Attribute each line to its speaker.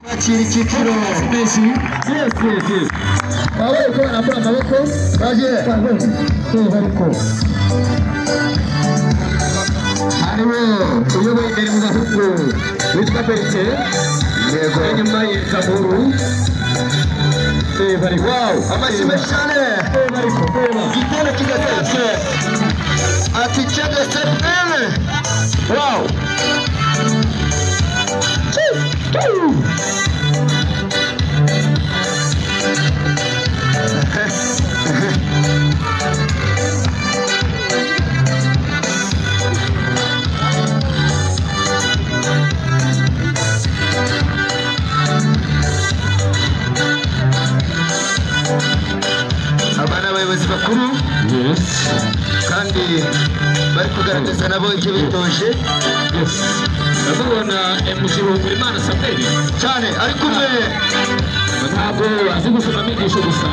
Speaker 1: Kwakira icyiciro.
Speaker 2: Yes. Babaye ko barambura amaboko
Speaker 1: Bagiye.
Speaker 2: Ariko
Speaker 1: Hariho
Speaker 2: uyoboye imbere mu bahungu witwa Bertin.
Speaker 1: Yego.
Speaker 2: Hanyuma ye Kaburu. Reba ariko.
Speaker 1: Wow, amashyi menshi cyane.
Speaker 2: Reba ariko, reba.
Speaker 1: Igitero kidasanzwe. Ati cyangwa se pere. Wow. Aba ni abayobozi bakuru.
Speaker 2: Yes.
Speaker 1: Kandi bari kugaragaza nabo ibyo bitoje.
Speaker 2: Yes. Ndabona MC Imana Samuel
Speaker 1: cyane ari kumwe.
Speaker 2: Ntabwo azi gusoma amigisho gusa.